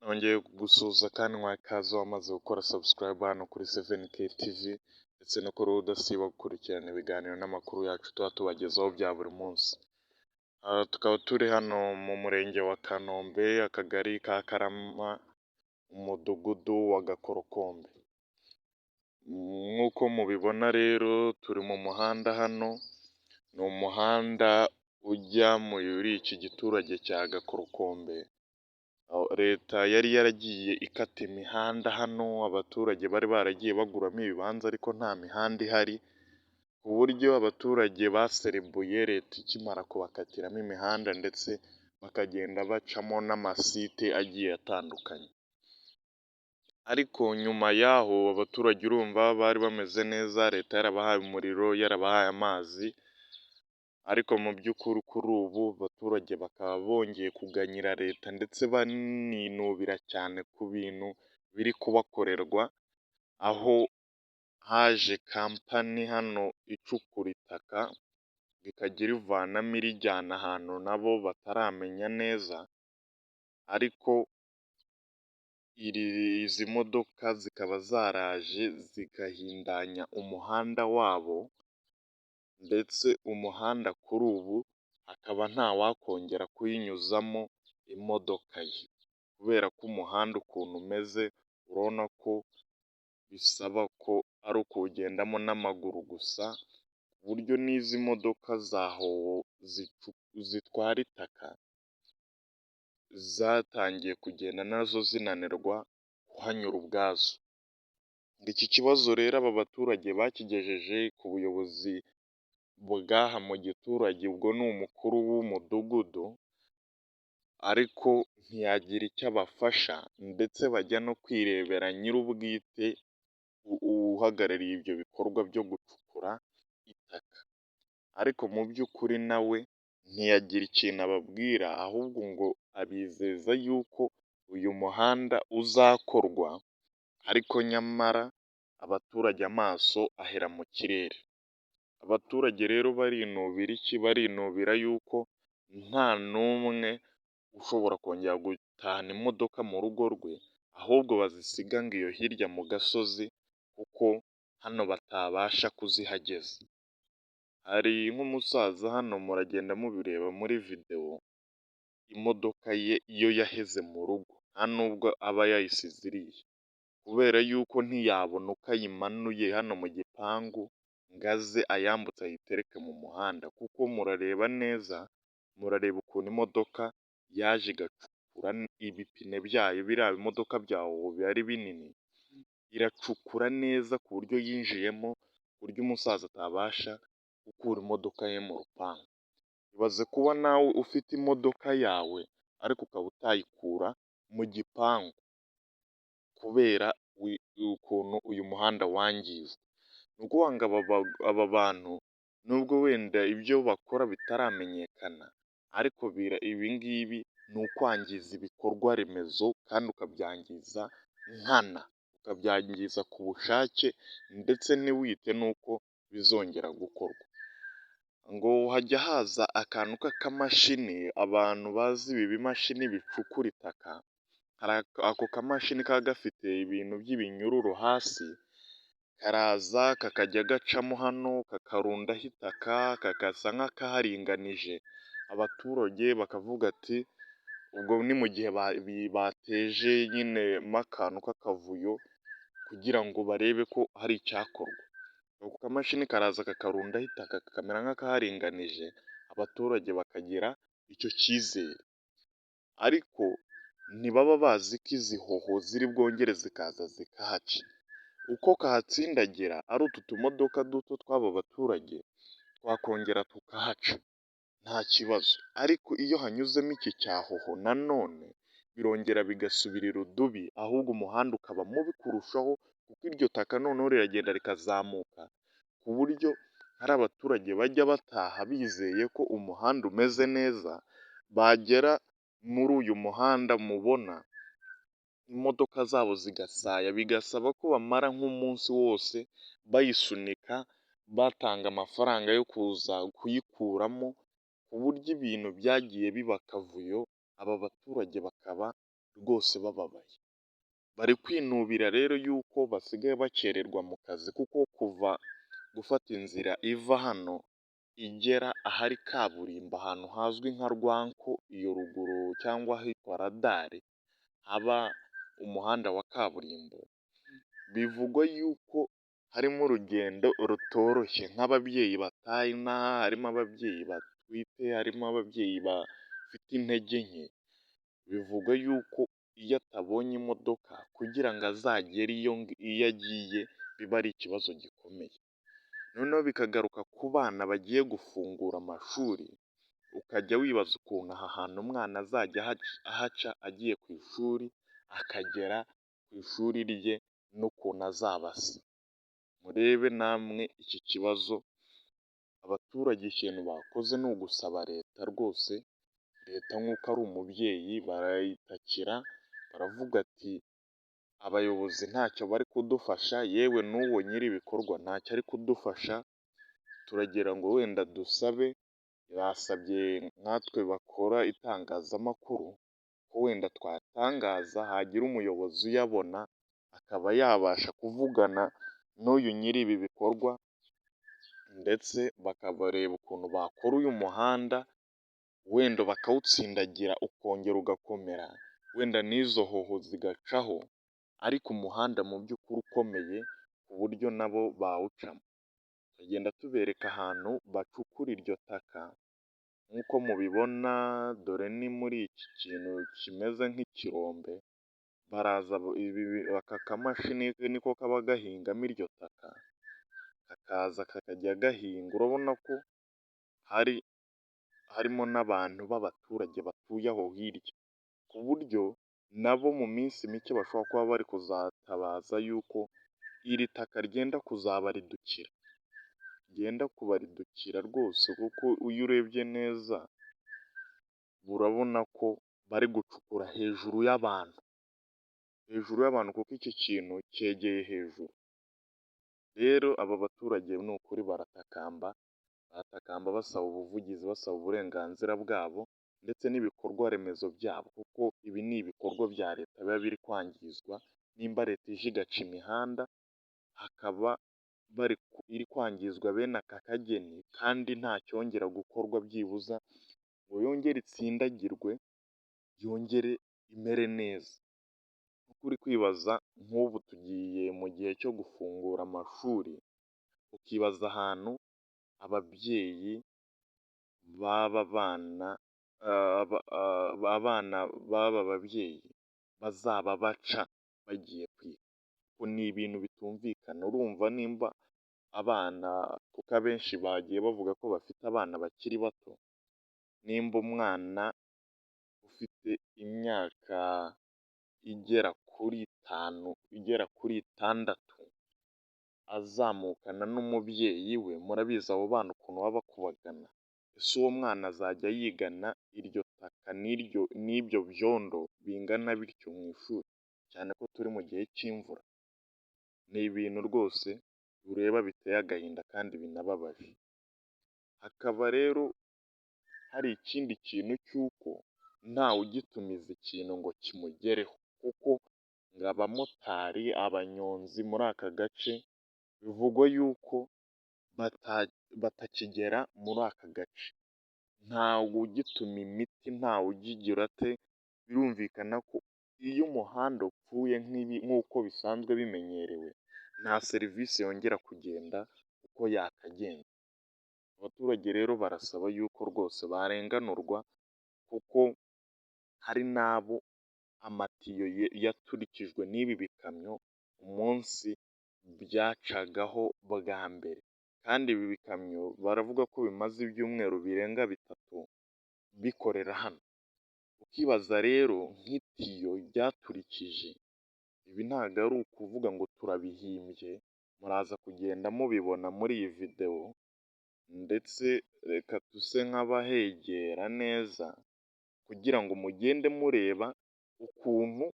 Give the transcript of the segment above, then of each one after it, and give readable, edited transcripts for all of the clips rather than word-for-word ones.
Nongeye kugusuhuza kandi nkwaha ikaze wamaze gukora subscribe hano kuri 7K TV, ndetse no kuri wowe udasiba gukurikirana ibiganiro n'amakuru yacu tuba tubagezaho bya buri munsi. Tukaba turi hano mu murenge wa Kanombe, akagari ka Karama, umudugudu wa Gakorokombe. Nk'uko mubibona rero, turi mu muhanda hano, ni umuhanda ujya muri iki giturage cya Gakorokombe. Leta yari yaragiye ikata imihanda hano, abaturage bari baragiye baguramo ibibanza ariko nta mihanda ihari, ku buryo abaturage baserebuye leta ikimara kubakatiramo imihanda, ndetse bakagenda bacamo n'amasite agiye atandukanye. Ariko nyuma y'aho abaturage urumva bari bameze neza, leta yarabahaye umuriro, yarabahaye amazi, ariko mu by'ukuri kuri ubu abaturage bakaba bongeye kuganyira leta, ndetse baninubira cyane ku bintu biri kubakorerwa, aho haje kampani hano icukura itaka, ikajya irivanamo irijyana ahantu nabo bataramenya neza, ariko izi modoka zikaba zaraje zigahindanya umuhanda wabo, ndetse umuhanda kuri ubu akaba ntawakongera kuyinyuzamo imodoka ye, kubera ko umuhanda ukuntu umeze urabona ko bisaba ko ari ukuwugendamo n'amaguru gusa, ku buryo n'izi modoka za howo zitwara itaka zatangiye kugenda nazo zinanirwa kuhanyura ubwazo. Iki kibazo rero aba baturage bakigejeje ku buyobozi bw'aha mu giturage, ubwo ni umukuru w'umudugudu, ariko ntiyagira icyo abafasha, ndetse bajya no kwirebera nyir'ubwite uhagarariye ibyo bikorwa byo gucukura itaka, ariko mu by'ukuri nawe ntiyagira ikintu ababwira, ahubwo ngo abizeza yuko uyu muhanda uzakorwa, ariko nyamara abaturage amaso ahera mu kirere. Abaturage rero barinubira iki? Barinubira yuko nta n'umwe ushobora kongera gutahana imodoka mu rugo rwe, ahubwo bazisiga ngo iyo hirya mu gasozi, kuko hano batabasha kuzihageza. Hari nk'umusaza hano muragenda mubireba muri videwo, imodoka ye iyo yaheze mu rugo nta nubwo aba yayisize iriya, kubera yuko ntiyabona uko ayimanuye hano mu gipangu ngo aze ayambutse ayitereke mu muhanda, kuko murareba neza, murareba ukuntu imodoka yaje igacukura ibipine byayo, biriya bimodoka bya howo biba ari binini, iracukura neza ku buryo yinjiyemo, ku buryo umusaza atabasha gukura imodoka ye mu rupangu. Ibaze kuba nawe ufite imodoka yawe ariko ukaba utayikura mu gipangu kubera ukuntu uyu muhanda wangijwe. Ni ukuvuga ngo aba bantu nubwo wenda ibyo bakora bitaramenyekana, ariko ibi ngibi ni ukwangiza ibikorwa remezo kandi ukabyangiza nkana, ukabyangiza ku bushake, ndetse ntiwite n'uko bizongera gukorwa. Ngo hajya haza akantu k'akamashini, abantu bazi ibi bimashini bicukura itaka, hari ako kamashini kaba gafite ibintu by'ibinyururu hasi, karaza kakajya gacamo hano kakarundaho itaka, kakasa nk'akaharinganije, abaturage bakavuga ati ubwo ni mu gihe bateje nyine mo akantu k'akavuyo kugira ngo barebe ko hari icyakorwa. Ako kamashini karaza kakarundaho itaka kakamera nk'akaharinganije, abaturage bakagira icyo cyizere, ariko ntibaba bazi ko izi hoho ziri bwongere zikaza zikahaca. Uko kahatsindagira ari utu tumodoka duto tw'aba baturage twakongera tukahaca nta kibazo, ariko iyo hanyuzemo iki cya hoho nanone birongera bigasubira irudubi, ahubwo umuhanda ukaba mubi kurushaho, kuko iryo taka noneho riragenda rikazamuka, ku buryo hari abaturage bajya bataha bizeye ko umuhanda umeze neza, bagera muri uyu muhanda mubona imodoka zabo zigasaya, bigasaba ko bamara nk'umunsi wose bayisunika, batanga amafaranga yo kuza kuyikuramo, ku buryo ibintu byagiye biba akavuyo, aba baturage bakaba rwose bababaye. Bari kwinubira rero yuko basigaye bakererwa mu kazi kuko kuva gufata inzira iva hano igera ahari kaburimbo ahantu hazwi nka Rwanko iyo ruguru cyangwa ahitwa Radari haba umuhanda wa kaburimbo, bivugwa yuko harimo urugendo rutoroshye nk'ababyeyi bataha inaha, harimo ababyeyi batwite, harimo ababyeyi bafite intege nke, bivugwa yuko iyo atabonye imodoka kugira ngo azagere iyo iyo agiye biba ari ikibazo gikomeye. Noneho bikagaruka ku bana bagiye gufungura amashuri, ukajya wibaza ukuntu aha hantu umwana azajya ahaca agiye ku ishuri, akagera ku ishuri rye n'ukuntu azaba asa. Murebe namwe iki kibazo, abaturage ikintu bakoze ni ugusaba leta rwose, leta nk'uko ari umubyeyi barayitakira, baravuga ati abayobozi ntacyo bari kudufasha, yewe n'uwo nyir'ibikorwa ntacyo ari kudufasha, turagira ngo wenda dusabe, basabye nkatwe bakora itangazamakuru ko wenda twatangaza hagira umuyobozi uyabona, akaba yabasha kuvugana n'uyu nyiri ibi bikorwa ndetse bakabareba ukuntu bakora uyu muhanda, wenda bakawutsindagira ukongera ugakomera, wenda n'izo hoho zigacaho, ariko umuhanda mu by'ukuri ukomeye ku buryo nabo bawucamo. Tugenda tubereka ahantu bacukura iryo taka nk'uko mubibona dore ni muri iki kintu kimeze nk'ikirombe, baraza aka kamashini niko kaba gahingamo iryo taka, kakaza kakajya gahinga, urabona ko hari harimo n'abantu b'abaturage batuye aho hirya, ku buryo nabo mu minsi mike bashobora kuba bari kuzatabaza yuko iri taka ryenda kuzabaridukira, ryenda kubaridukira rwose kuko iyo urebye neza urabona ko bari gucukura hejuru y'abantu, hejuru y'abantu kuko iki kintu cyegeye hejuru. Rero aba baturage ni ukuri baratakamba, baratakamba basaba ubuvugizi, basaba uburenganzira bwabo ndetse n'ibikorwa remezo byabo kuko ibi ni ibikorwa bya leta biba biri kwangizwa, nimba leta ije igaca imihanda, hakaba bari iri kwangizwa bene aka kageni kandi nta cyongera gukorwa byibuza ngo yongere itsindagirwe, yongere imere neza. Kuko uri kwibaza nk'ubu tugiye mu gihe cyo gufungura amashuri, ukibaza ahantu ababyeyi b'aba bana, abana b'aba babyeyi bazaba baca bagiye kwiga. Ni ibintu bitumvikana, urumva nimba abana kuko abenshi bagiye bavuga ko bafite abana bakiri bato, nimba umwana ufite imyaka igera kuri itanu, igera kuri itandatu, azamukana n'umubyeyi we, murabizi abo bana ukuntu baba bakubagana, ese uwo mwana azajya yigana iryo taka n'iryo n'ibyo byondo bingana bityo mu ishuri, cyane ko turi mu gihe cy'imvura. Ni ibintu rwose ureba biteye agahinda kandi binababaje. Hakaba rero hari ikindi kintu cy'uko ntawe ugitumiza ikintu ngo kimugereho kuko ngo abamotari, abanyonzi muri aka gace bivugwa yuko batakigera muri aka gace. Ntawe ugituma imiti, ntawe ukigira ate, birumvikana ko iyo umuhanda upfuye nk'ibi nk'uko bisanzwe bimenyerewe, nta serivisi yongera kugenda uko yakagenze. Abaturage rero barasaba yuko rwose barenganurwa kuko hari n'abo amatiyo yaturikijwe n'ibi bikamyo umunsi byacagaho bwa mbere. Kandi ibi bikamyo baravuga ko bimaze ibyumweru birenga bitatu bikorera hano. Ukibaza rero nk'itiyo ryaturikije, ibi ntabwo ari ukuvuga ngo turabihimbye, muraza kugenda mubibona muri iyi videwo ndetse reka duse nk'abahegera neza kugira ngo mugende mureba ukuntu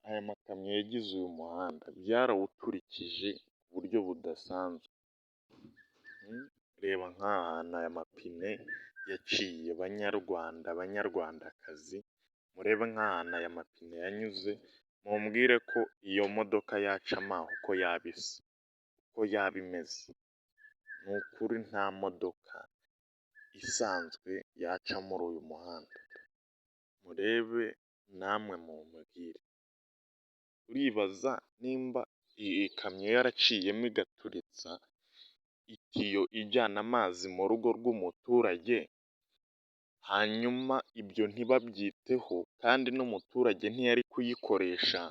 aya makamyo yagize uyu muhanda, byarawuturikije ku buryo budasanzwe. Reba nk'aha hantu aya mapine yaciye, banyarwanda, banyarwandakazi, Murebe nk'ahantu aya mapine yanyuze, mumbwire ko iyo modoka yacamo aho uko yaba isa, uko yaba imeze. Ni ukuri nta modoka isanzwe yaca muri uyu muhanda. Murebe namwe mumbwire. Uribaza nimba iyi kamyo yaraciyemo igaturitsa itiyo ijyana amazi mu rugo rw'umuturage, hanyuma ibyo ntibabyiteho kandi n'umuturage ntiyari kuyikoresha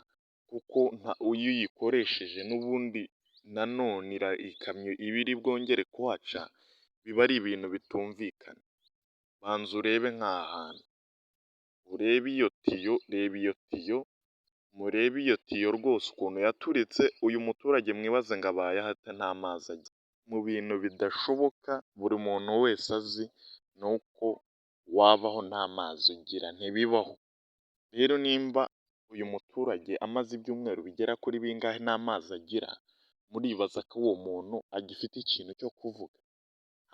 kuko iyo uyikoresheje n'ubundi nanone ikamyo iba iri bwongere kuhaca, biba ari ibintu bitumvikana. Banza urebe nk'aha hantu, urebe iyo tiyo, reba iyo tiyo, murebe iyo tiyo rwose ukuntu yaturitse, uyu muturage mwibaze ngo abayeho ate nta mazi agira. Mu bintu bidashoboka buri muntu wese azi, ni uko wabaho nta mazi ugira, ntibibaho. Rero nimba uyu muturage amaze ibyumweru bigera kuri bingahe nta mazi agira, muribaza ko uwo muntu agifite ikintu cyo kuvuga?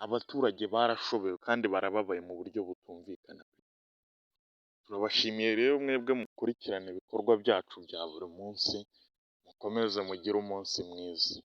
Abaturage barashobewe kandi barababaye mu buryo butumvikana. Turabashimiye rero mwebwe mukurikirana ibikorwa byacu bya buri munsi, mukomeze mugire umunsi mwiza.